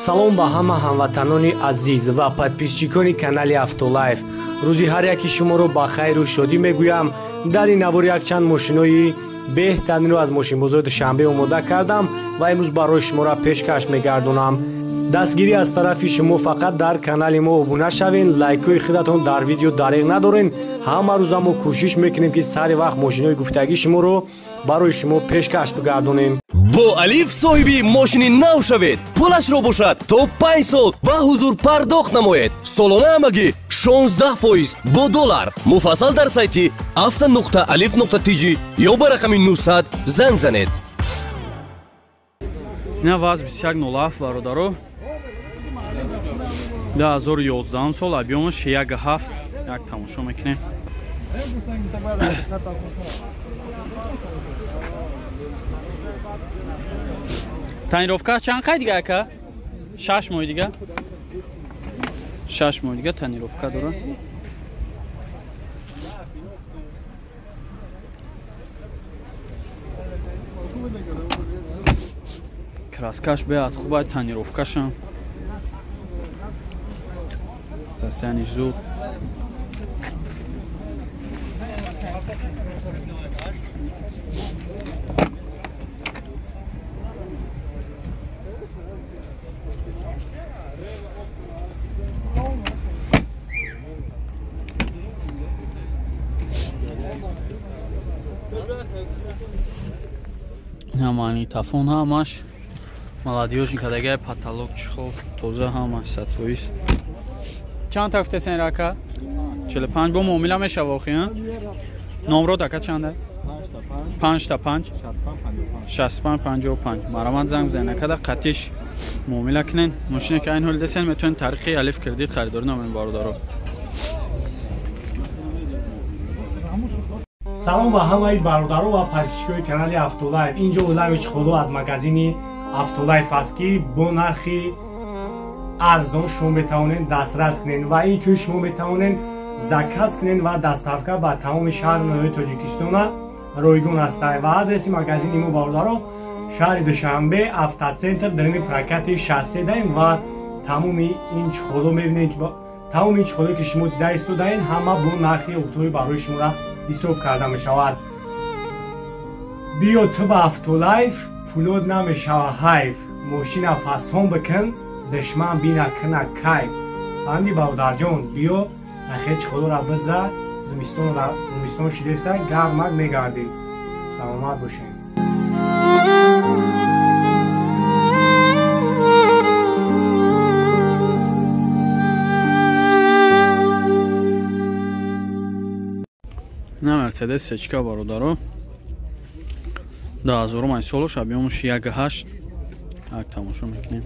Салом ба ҳама ҳамватанони азиз ва подписчикони канали Автолайф. Рӯзи ҳар яки шуморо ба хайру шодӣ мегӯям. Дар ин навор якчанд мошинои беҳтаринро аз мошинбозори Душанбе омода кардам ва имрӯз барои шуморо пешкаш мегардонам. Дастгирӣ аз тарафи шумо фақат дар канали мо обуна шавен, лайкҳои худатон дар видео дареғ надорен. Ҳама рӯза мо кӯшиш мекунем, ки сари вақт мошинои гуфтагии шуморо барои шумо пешкаш бигардонем. Бо Алиф соҳиби мошини нав шавед. Пулашро бошад то 5 сол ба ҳузур пардохт намоед. Солона ҳамагӣ 16% бо доллар. Муфассал дар сайти авто.alif.tj ё ба рақами 900 занг занед. Ина ВАЗ 2107 бародаро. 2011 сол объёмаш 1.7. Як тамошо мекунем. Тонировка чанд қай дига ака? 6 моҳ дига. 6 моҳ дига тонировка дора. Краскаш беад хуб, тонировкашам. Состояние зуд. Магнитофон ҳамаш молодёжник кадагай, потолок чехол тоза ҳамаш 100%. Чанд та гуфтесен рака? 45 бо муомила мешава охи, а? Номрод ака чанда? 5 та 5 65 55. Марамат занг бизанед акада қатиш муомила кунен. Мошине ки айн ҳол десен метавонед тариқи Алиф кредит харидорӣ намоед бародаро. Салом ба ҳамаи бародаро ва подписчикои канали Автолайф. Инҷо олами чехоло аз магазини Автолайф аст, ки бо нархи арзон шумо метавонед дастрас кунед ва инчунин шумо метавонед заказ кунед ва доставка ба тамоми шаҳру ноҳияи Тоҷикистона ройгон аст. Ва адреси магазини мо бародаро шаҳри Душанбе, Автоцентр, дарини прокати 63 даем ва тамоми ин чехоло мебинед, ки тамоми ин чехолое ки шумо дида истодаед, ҳама бо нархи оптовӣ барои шуморо ҳисоб карда мешавад. Биё ту ба Автолайф, пулот намешава ҳайф. Мошина фасон бикун, душман бина куна кайф. Фаҳмидӣ бародарҷон? Биё нахе чехолора биза, зимистон шидеса, гармак мегардӣ. Саломат бошед. На Мерседес сечка бародаро. 2000 солош, объёмаш 1.8. Як тамошо мекунем.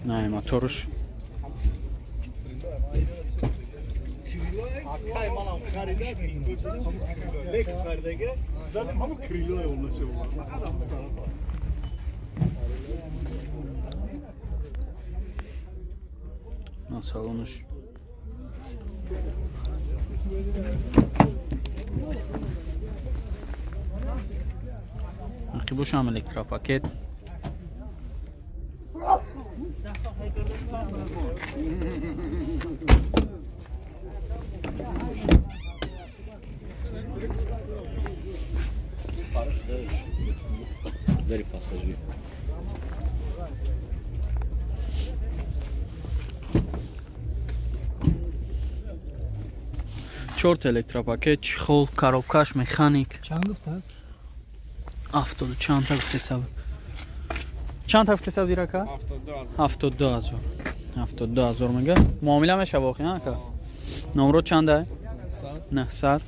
На моторш. На салонш. Бошам электропакет. Чорт электропакет, чехол, коробкаш, механик. Чанд гуфта? 70 чанд та гуфтесаб. Чанд та гуфтесаб дирака? 72000. 72000 мега. Муомила мешава охи, ака? Номро чанда? 900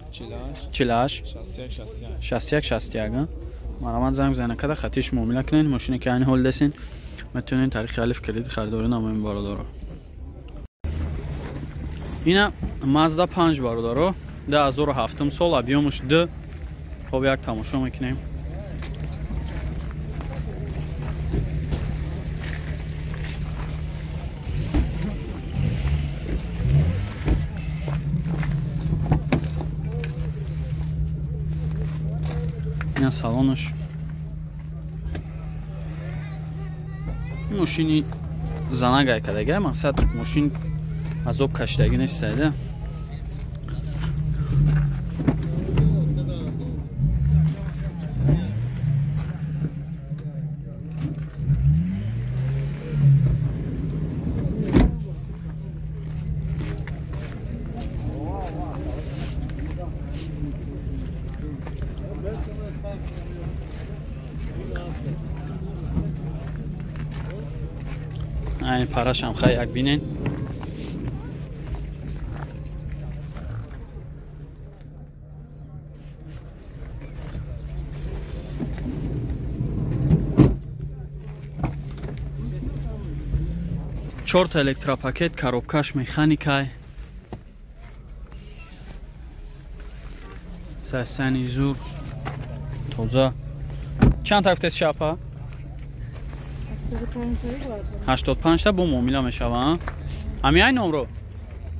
48 61 61 61. Марамат занг бизанед када хатиш муомила кунед. Мошине ки айн ҳол десин метавонед тариқи Алиф кредит харидорӣ намоед бародаро. Ина Mazda 5 бародаро, 2007 сол, объёмаш 2. Хоб як тамошо мекунем. Ина салонаш. Мошини Занагай кадагай, мақсад мошин азоб кашидаги нестайда. Айн парашам хай як бинен. Чорта электропакет, коробкаш механикай. Сасани зур тоза. Чанд тафтес шапа? 85 та бо муомила мешава. Ами ай номро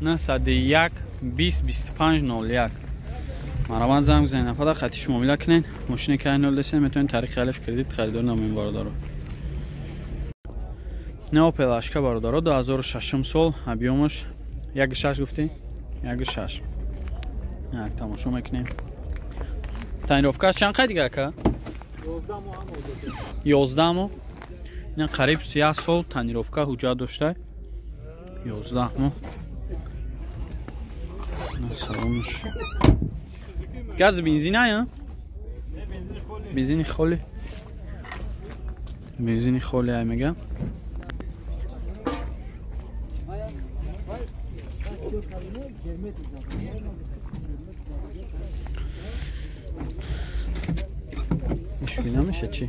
901 20 25 01. Мараван занг бизанед, нафар хатиш муомила кунед. Мошине ки ай 03 метавонед тариқи алиф кредит харидор намоед бародаро. Не Opel Ашка бародаро 2006 сол, объемаш 1.6 гуфтӣ? 1.6. Як тамошо мекунем. Тонировкаш чанд қай дига ака? 11 моҳ. Ин қариб 1 сол тонировка ҳуҷҷат дошта. 11 моҳ. Саломш. Газ бензин ая? Бензини холӣ. Бензини холӣ ай мега. Шуй намеша чӣ?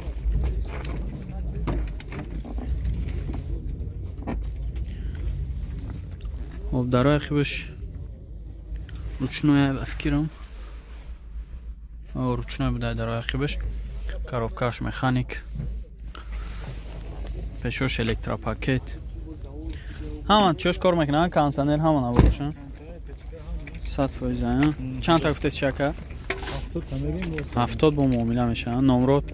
Хоб дарои хибаш ручное ба фикрам. Ручное буда дарои хибаш. Коробкаш механик. Пешош электропакет. Ҳама чиёш кор мекунанд, кондиционер ҳама набошад. 100%. Чанд та гуфтед чака? 70 бо муомила мешаванд. Номрод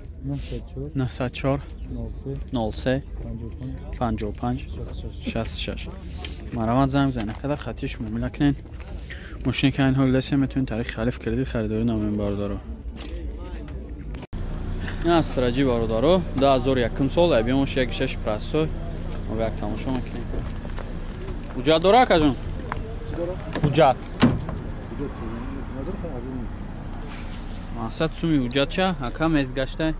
904 03 55 66. Мараван занг бизанед, када хатиш муомила кунед. Мошине ки айн ҳол дастем метавонед тариқи халиф кредит харидорӣ намоед бародаро. Ин аст раҷи бародаро 2001 сол, объемаш 1.6 простой. Мо як тамошо мекунем. Ҳуҷҷат дора акаҷон? Ҳуҷҷат. Мақсад суми ҳуҷҷат ча? Ака мез гаштай.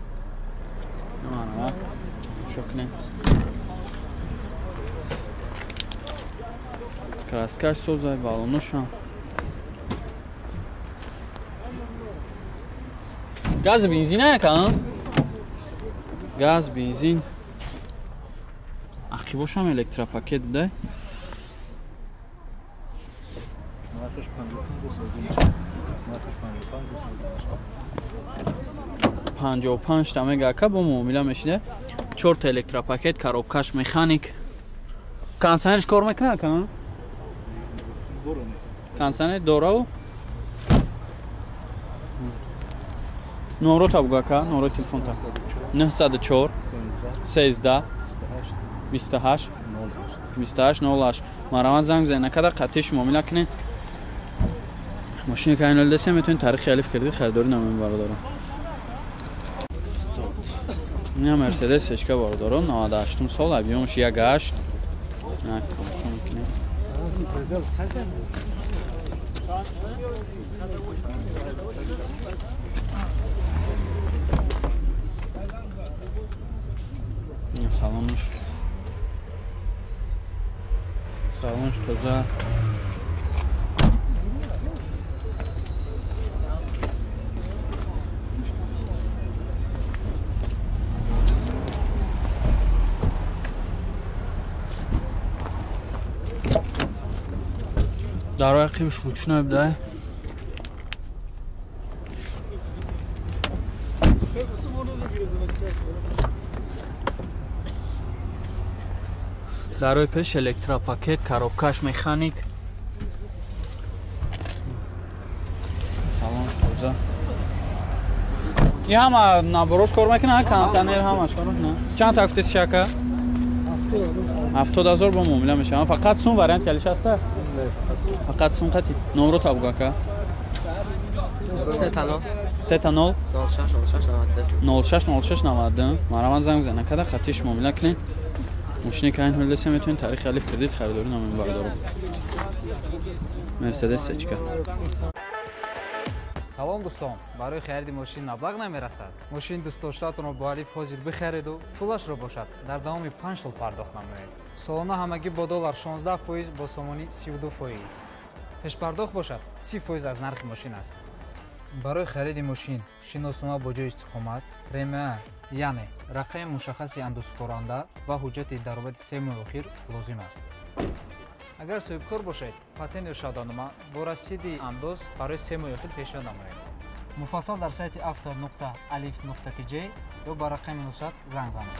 Мараван тамошо кунем. Краскаш созай, балоношам. Газ бензин ака? Газ бензин. Ақибошам электропакет будай. Панҷоҳу панҷ та мега ака бо муомила мешида. Чорта электропакет, коробкаш механик. Кондиционерш кор мекунад ака? Кондиционер дораву? Номро та бугу ака, номро телефонта. 904 13 28 28 08. Мараван занг бизанед, накада қатиш муомила кунед. Мошине ки айн дастем метавонед тариқи алиф кредит харидорӣ намоед бародаро. Ин Мерседес Ешка бародаро 98 сол, объемаш 1.8. Як тамошо мекунем. Салонш. Салонш тоза. Дарои қибш ручной будай. Дарои пеш электропакет, коробкаш механик. Салон тоза. Ин ҳама наборош кор мекунад, кондиционер ҳамаш кор мекунад. Чанд та гуфтед шака? 70 000 бо муомила мешавад. Фақат сум вариант ялиш аста? Фақат сум қати. Номро табуга ака. 3 0. 3 0. 06 06 92. 06 06 92. Мараман занг зана када хатиш муомила кунед. Мошине ки айн ҳолеса метавонед таърихи Алиф кредит харидорӣ намоем, бародаро. Мерседес сечка. Салом, дӯстон! Барои хариди мошин маблағ намерасад? Мошини дӯстдоштаатонро бо Алиф ҳозир бихариду пулашро бошад дар давоми 5 сол пардохт намоед. Солона ҳамагӣ бо доллар 16%, бо сомонӣ 32%. Пешпардохт бошад 30% аз нархи мошин аст. Барои хариди мошин шиноснома бо ҷои истиқомат, РМА, яъне рақами мушаххаси андозсупоранда, ва ҳуҷҷати даромади 3 моҳи охир лозим аст. Агар соҳибкор бошед, патент ё шаҳодатнома бо расиди андоз барои 3 моҳи охир пешниҳод намоед. Муфассал дар сайти авто.алиф.тж ё ба рақами 900 занг занед.